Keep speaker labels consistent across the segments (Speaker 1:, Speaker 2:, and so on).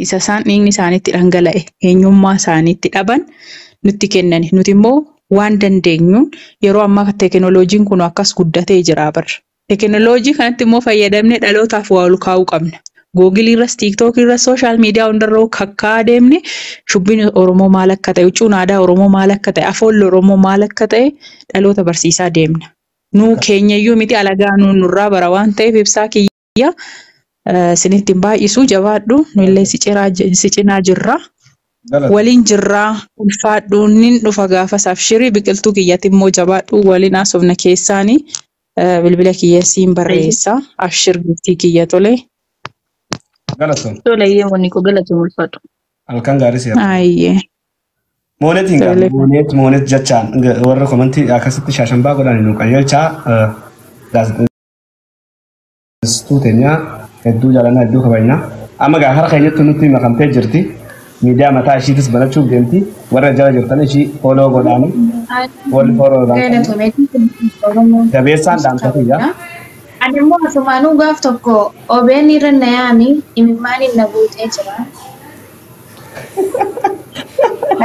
Speaker 1: Isa isaan dhiigni isaaniitti dhangala'e, eenyummaa isaaniitti dhaban nutti kennani. Nuti immoo waan dandeenyuun yeroo ammaa teekinooloojiin kun akkas guddatee jira bara. Teekinooloojii kanatti immoo fayyadamnee dhalootaaf waa ol kaa'uu qabna. Googilii irras, tiiktookii irras, sooshaal miidiyaa hundarra kakkaa deemne shubbiin Oromoo maal akka ta'e, huccuun aadaa Oromoo maal akka ta'e, afoolli Oromoo maal akka ta'e dhaloota barsiisaa deemna. Nuu keenyayyuu miti alagaa nuun nurraa bara waan ta'eef ibsaa kiyya isinitti hin baay'isu jabaadhu nu illee si cinaa jirra. Waliin jirraa ulfaadhu nin dhufa gaafa abshirii biqiltuu kiyyatti immoo jabaadhu waliin haasofna keessaanii bilbila kiyya siin barreessa abshir giftii kiyya tole.
Speaker 2: Galatoom.
Speaker 3: Tole yeemonni koo galatoom ulfaadhu.
Speaker 2: Halkan gaarii seera.
Speaker 1: Ayyee.
Speaker 2: Moonetiin gaa moonet moonet jechaan warra komantii akkasitti shaashambaa godhan nu qajeelchaa gaazexeessituu teenyaa hedduu jaalannaa hedduu kabajnaa. Amma gaa harka keenyatti nutti makamtee jirti. Miidiyaa mataa ishiitis banachuuf deemti. Warra jala jirtan ishii fooloo godhaanii warri fooloo godhaan jabeessaan dhaamsa kiyya.
Speaker 4: Ani immoo asumaanuu gaaf tokko OBN irra na yaami imimmaan na guutee jira.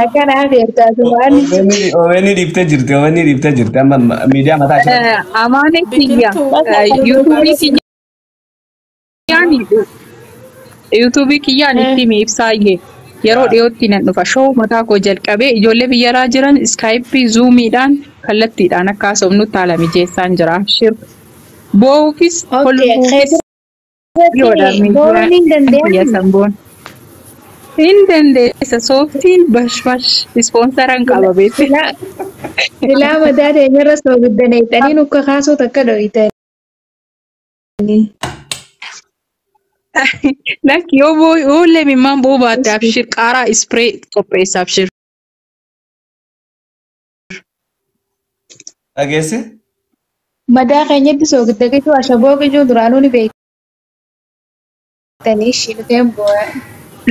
Speaker 4: Akkana feertaa asumaan.
Speaker 2: OBN dhiiftee jirti. OBN dhiiftee jirti. Amma miidiyaa mataa ishee.
Speaker 1: Amaane kiyya yuutuubii kiyyaan yuutuubii kiyyaan itti himi ibsaayyee yeroo dhiyootti nan dhufa shoo mataa koo jalqabee ijoollee biyyalaa jiran iskaayipii zuumiidhaan kallattiidhaan akka haasofnutti haala mijeessaan jira. Abshir boo'uufis kolfuufis yoodha miidiyaan sanboon. Hin dandeessa sooftiin bashbash ispoonsaran qaba beekte.
Speaker 4: Silaa mataa teenyarra soogiddaneetanii nukka kaasuu takka dhoyitanii.
Speaker 1: Lakki yoo boo'ullee mimmaan bo'uu baatte abshir qaaraa ispiree qopheessa abshir.
Speaker 2: Dhageesse?
Speaker 4: Mataa keenyatti soogidda qicuu ashaboo qicuu duraanuu ni beektanii ishii dhufeen boo'a.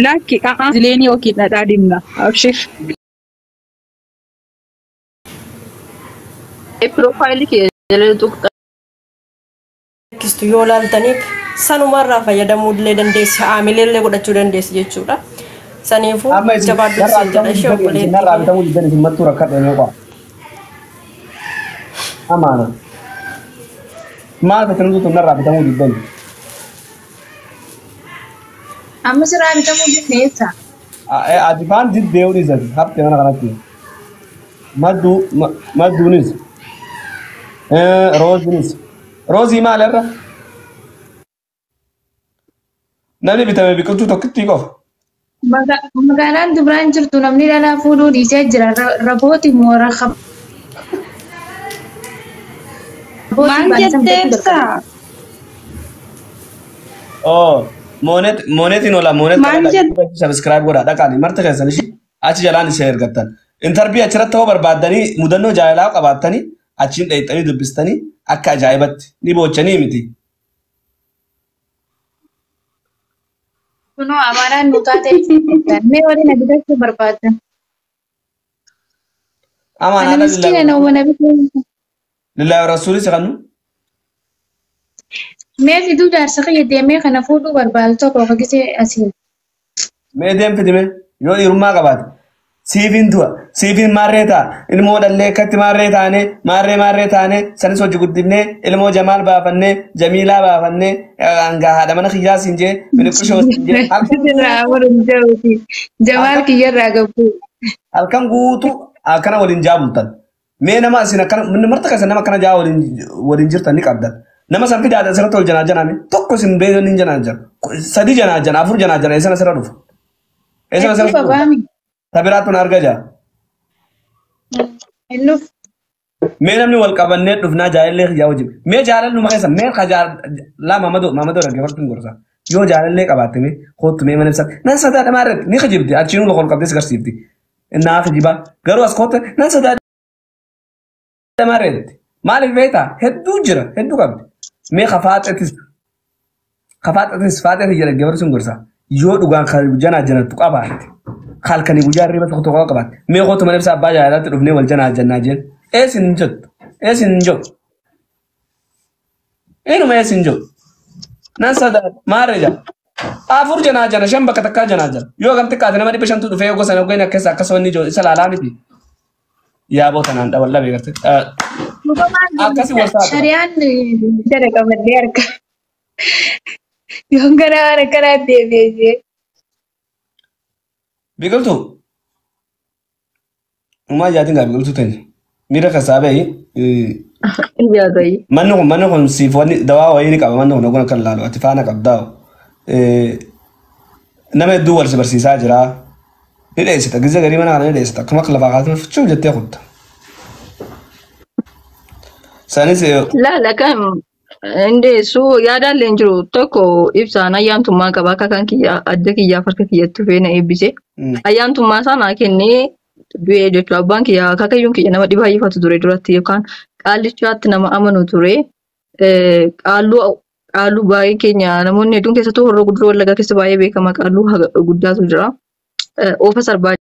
Speaker 1: Lakki a'aa zileenii yookiin dhadhaa dibna abshir.
Speaker 3: Piroofaayilii kee jala tuqxa.
Speaker 5: Kistu yoo laaltaniif sanumarraa fayyadamuu illee dandeessi haamilee illee godhachuu dandeessi jechuudha. Saniifuu
Speaker 2: Amma isin
Speaker 5: jabaadhu
Speaker 2: narraa
Speaker 5: siin jedha ishee
Speaker 2: bitamuu diddan isin narraa
Speaker 5: obboleettii.
Speaker 2: bitamuu diddan isin mattuu rakkadhe mee qofa. Amaana. Maal fetan tun narraa bitamuu diddan.
Speaker 4: Amma siraa bitamuu dandeessa.
Speaker 2: Ati faan diddee dhiisati hafte mana kanatti. Madduu madduunis. Roozinis. Roozii maal irra? Namni bitame biqiltuu tokkittii qofa.
Speaker 4: Magaalaan Dubraan jirtu namni dhalaa fuudhuu dhiisee jira. Rabooti moo
Speaker 6: Maal jettee ibsaa?
Speaker 2: Oh, moonet moonetiin oola moonet
Speaker 6: Maal jette?
Speaker 2: subscribe godhaa dhaqaani marti keessan ishii achi jalaan ishee ergattan. Intarbii achirratti ta'uu barbaaddanii mudannoo jaalalaa qabaattanii achiin dheeyxanii dubbistanii akka ajaa'ibatti ni boochanii miti.
Speaker 4: Kunoo amaanaan nu taatee mee waliin na bitachuu barbaadda.
Speaker 2: Amaan
Speaker 4: Ani
Speaker 2: haadha
Speaker 4: miskiina nama na bituu.
Speaker 2: Lillaahi rasuulis kannu.
Speaker 4: Mee fiduu jaarsa kiyya deemee kana fuudhuu barbaadu tokko fakkisee asiin.
Speaker 2: Mee deem fidime yoo dhiirummaa qabaate siifin du'a siifin maarree ta'a ilmoo dhallee akkatti maarree taane maarree maarree taane sanis hojii guddifnee ilmoo jamaal baafannee jamiilaa baafannee hangaa haadha mana kiyyaa siin jee miliqishoo siin jee
Speaker 4: Sirraa waliin jawuti. Jamaal kiyyarraa gabbuu.
Speaker 2: halkan guutuu akkana waliin jaa bultan. Mee nama isin akkana marta keessan nama akkana jaa waliin jirtan ni qabdan. Nama san fidaa asirratti ol janaa janaame tokko isin beektan ni janaa jana sadi janaa jana afur janaa jana eessana asirra dhufu. Eessana
Speaker 4: Hedduu
Speaker 2: asirra dhufu.
Speaker 4: qabaami.
Speaker 2: Tabiraatu na arga jaa.
Speaker 4: Hinnuuf.
Speaker 2: Mee namni wal qabannee dhufnaa jaalallee kiyyaa wajjin. Mee jaalalluma keessa mee ka laa mamadoo mamadoo dhaggeeffatu hin gorsa. Yoo jaalallee qabaatte mee kootu mee mana ibsaa nan sadaadha maarratti ni kijibdi achiinuu lafa ol qabdee si garsiifti. Innaa kijiba garuu as kootte nan sadaadha maarratti maaliif beektaa hedduu jira hedduu qabdi. Mee kafaaxetis kafaaxetis faaxetis jedha dhaggeeffatu hin gorsa. Yoo dhugaan kan janaa janattu qabaatte halkanii guyyaa hirriba tokko tokko qabaatte mee kootu mana ibsaa abbaa jaalalaatti dhufnee wal janaa jannaa jeen. Eessin hin jettu. Eessin hin jettu. Inuma eessin hin jettu. Nan sodaadha. Maarree jaa. Afur janaa jana shan bakka takkaa janaa jana. Yoo akkam xiqqaate nama 500tu dhufee gosa nageen akkasa akkasuma inni isa laalaa miti. Yaaboo tanaan dhaban dhabee garte. Akkasi wal saaxila.
Speaker 4: Shari'aan jala qabadhee harka. Yoon gara waan akkanaa deebi'ee jee.
Speaker 2: Biqiltuu. Uumaa ijaatiin gaa biqiltuu teenya. Miira keessaa bahi.
Speaker 3: Ijaatayi.
Speaker 2: Manni kun siif wanni dawaa wayii ni qaba manni kun ogummaa kan laalu ati faana qabdaa. Nama hedduu wal si barsiisaa jira. Ni dheessita gizee garii mana kana ni dheessita akkuma akka lafaa kaasuma fichuu jettee kutta. Sanis
Speaker 3: Laala kan indeessu yaadaallee hin jiru tokko ibsaan ayyaantummaa qaba akka kan kiyya adda kiyyaaf harka kiyyatti dhufee na eebbise. Ayyaantummaa isaa naa kennee du'ee jechuudha. Abbaan kiyya akaakayyuun kiyya nama dhibaa ifatu ture duratti yookaan qaallichaatti nama amanu ture. Qaalluu baay'ee keenya namoonni hedduun keessattuu Horroo Guduruu Wallaggaa keessa baay'ee beekama qaalluu guddaatu jira. Oofa sarbaa